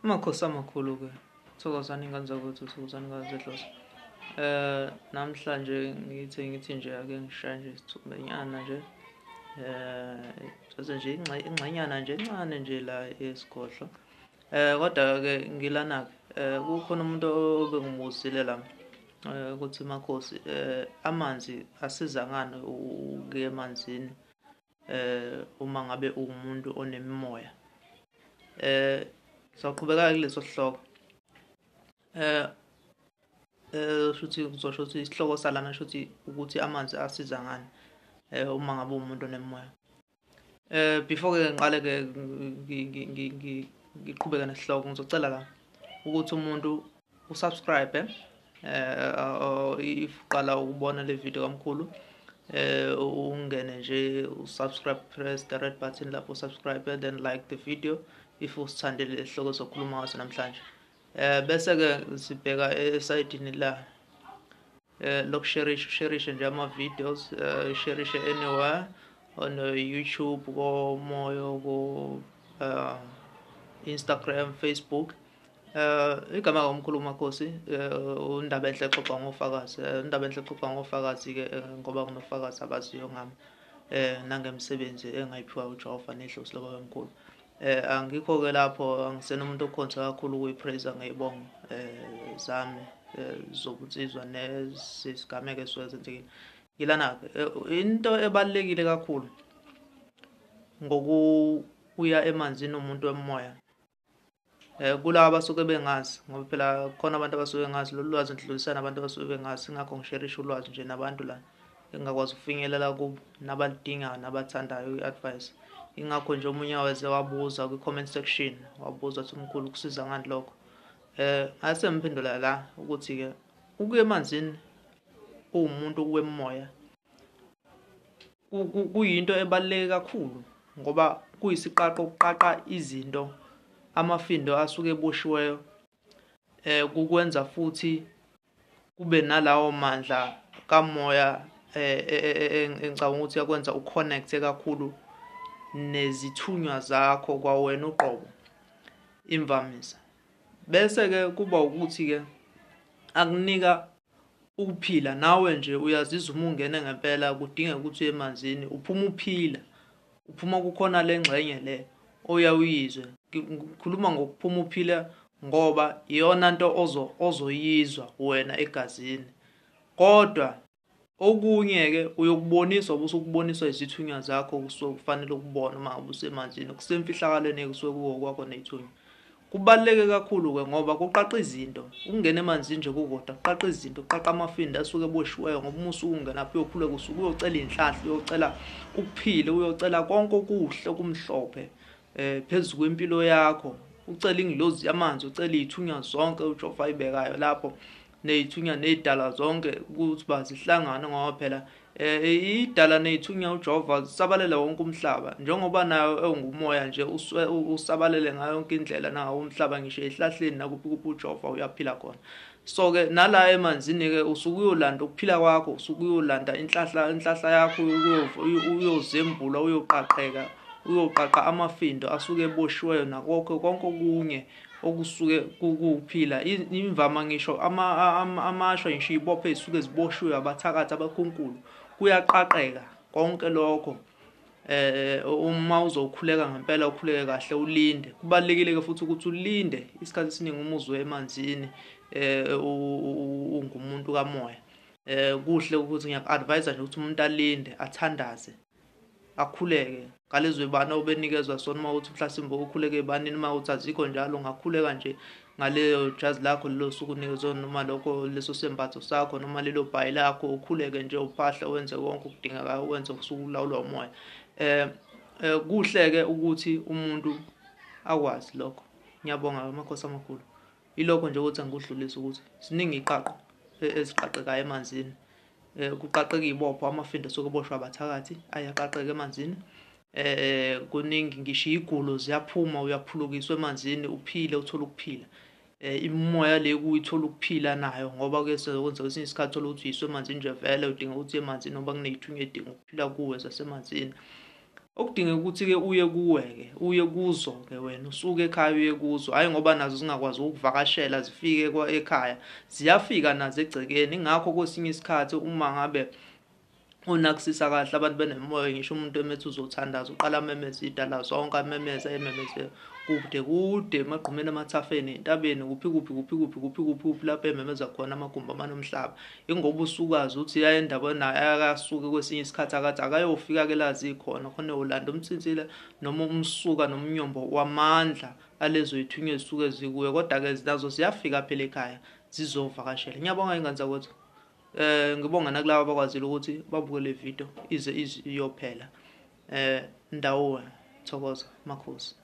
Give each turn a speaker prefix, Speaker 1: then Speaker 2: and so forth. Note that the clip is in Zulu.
Speaker 1: Amakhosi amakhulu-ke, thokozani ingane zakwethu, thokozani ingane zedlozi. Namhlanje ngithi nje ake ngishaye nje isithombenyana nje, thathe nje ingxenyana nje encane nje la esigodlo. Kodwa-ke ngilana-ke, kukhona umuntu obengibuzile la ukuthi makhosi, amanzi asiza ngani ukuya emanzini uma ngabe uwumuntu onemimoya. Saqhubeka kuleso sihloko. Shuthi kuzosho ukuthi isihloko salana shuthi ukuthi amanzi asiza ngani uma ngabe uwumuntu onemimoya. Before ke ngiqale ke ngiqhubeke nesihloko, ngizocela la ukuthi umuntu usubscribe if uqala ukubona le video kamkhulu, ungene nje usubscribe, press the red button lapho subscribe and then like the video if usithandele lesihloko sokhuluma ngaso namhlanje. Bese ke sibheka esayidini la lokusherisha, usherishe nje ama videos, usherishe anywhere on YouTube, ko Moyo, ko Instagram, Facebook. Igama kamkhulu Makhosi, uNdaba Enhle exoxa ngofakazi. Indaba Enhle exoxa ngofakazi ke ngoba kunofakazi abaziyo ngami nangemisebenzi engayiphiwa uJehova nedlozi lobabamkhulu. Angikho ke lapho, angisena umuntu okhonza kakhulu ukuyipraise ngeyibongo zami zobunsizwa nezigameko esuke zenzekile. Ngilana ke into ebalulekile kakhulu ngokuya emanzini umuntu wemoya. Kulaba abasuke bengazi, ngoba phela khona abantu abasuke bengazi lolu lwazi, ngidlulisana abantu abasuke bengazi, ingakho ngisherisha ulwazi nje nabantu la engakwazi ukufinyelela kubo nabalidingayo nabathandayo i-advice. Ingakho nje omunye weze wabuza kwi-comment section, wabuza ukuthi mkhulu kusiza ngani lokho. Ngase ngiphendula la ukuthi ke ukuya emanzini uwumuntu wemoya kuyinto ebaluleke kakhulu, ngoba kuyisiqaqo ukuqaqa izinto, amafindo asuke eboshiweyo, kukwenza futhi kube nalawo mandla kamoya engicabanga ukuthi yakwenza uconnect kakhulu nezithunywa zakho kwawena uqobo imvamisa. Bese ke kuba ukuthi ke akunika ukuphila nawe nje, uyazizwa uma ungene ngempela kudingeka ukuthi uye emanzini, uphuma uphila, uphuma kukhona le ngxenye le oyawuyizwe. Ngikhuluma ngokuphuma uphila ngoba iyona nto ozoyizwa wena egazini. Kodwa okunye ke uyokuboniswa, ubusukuboniswa izithunywa zakho kusuke kufanele ukubona uma ngabe usemanzini, kusemfihlakalweni kusuke kuwokwakho ney'thunywa. Kubaluleke kakhulu ke ngoba kuqaqa izinto, ukungena emanzini nje kukodwa kuqaqa izinto, kuqaqa amafindo asuke eboshiweyo, ngoba uma usuke ungena lapho uyokhuleka, usuke uyocela iy'nhlahla, uyocela ukuphila, uyocela konke okuhle okumhlophe phezu kwempilo yakho, ucela ingilozi yamanzi, ucela iy'thunywa zonke uJehova ayibekayo lapho, ney'thunywa ney'dala zonke ukuthi bazihlangane, ngoba phela idala ney'thunywa uJehova zisabalele wonke umhlaba, njengoba nayo engumoya nje usabalele ngayo yonke indlela nawo umhlaba, ngisho ehlahleni nakuphi kuphi uJehova uyaphila khona. So ke nala emanzini ke usuke uyolanda ukuphila kwakho, usuke uyolanda inhlahla yakho, uyozembula, uyoqaqeka, uyoqaqa amafindo asuke eboshiweyo nakho konke okunye okusuke kuphila. Imvama ngisho amashwa, ngisho izibopho ezisuke ziboshiwe abathakathi abakhunkulu, kuyaqaqeka konke lokho. Uma uzokhuleka ngempela ukhuleke kahle, ulinde. Kubalulekile ke futhi ukuthi ulinde isikhathi esiningi uma uzwe emanzini ungumuntu kamoya. Kuhle ukuthi ngiyaku-advise nje ukuthi umuntu alinde, athandaze, akhuleke ngalezo zibani obenikezwa sona. Uma uthi mhlasimbe ukhuleke ebanini, uma uthi azikho njalo ungakhuleka nje ngaleyo jazi lakho lelo suku unikezwe, noma lokho leso sembatho sakho, noma lelo bhayi lakho, ukhuleke nje, uphahle, wenze konke okudingekayo ukwenze usuku ulawulwa umoya. Kuhle ke ukuthi umuntu akwazi lokho. Ngiyabonga amakhosi amakhulu. Ilokho nje ukuthi angikudlulise ukuthi siningi iqaqo eziqaqekayo emanzini. Kuqaqeka izibopho, amafindo asuke eboshwa abathakathi ayaqaqeka emanzini. Kuningi, ngisho igulo ziyaphuma, uyaphulukiswa emanzini, uphile, uthole ukuphila. Imimoya le kuyithola ukuphila nayo, ngoba ke sekwenza kwesinye isikhathi uthola ukuthi uyiswe emanzini nje, vele udinga ukuthi uye emanzini ngoba kuney'thunywa edinga ukuphila kuwe zasemanzini. Okudingeka ukuthi-ke uye kuwe-ke, uye kuzo-ke wena, usuke ekhaya uye kuzo, hhayi ngoba nazo zingakwazi ukukuvakashela zifike ekhaya, ziyafika nazo egcekeni. Ingakho kwesinye isikhathi uma ngabe unakisisa kahle abantu benemoya, ngisho umuntu emethi uzothandaza uqala amemeze idala zonke, amemeze ememeze kude kude emagqumeni, emathafeni, entabeni, kuphi kuphi kuphi kuphi kuphi kuphi kuphi lapho ememeza khona amagumbi amanomhlaba. Ingoba usukazi uthi yaye indaba naye akasuke kwesinye isikhathi akathi akayofika ke lazi khona khona uyolanda umthinthile noma umsuka nomnyombo wamandla alezo yithunywa ezisuke zikuye, kodwa-ke nazo ziyafika phela ekhaya zizovakashela. Ngiyabonga ingane zakwethu. Ngibonga nakulabo abakwazile ukuthi babuke le video ize iyophela. Ndawo thokoza makhosi.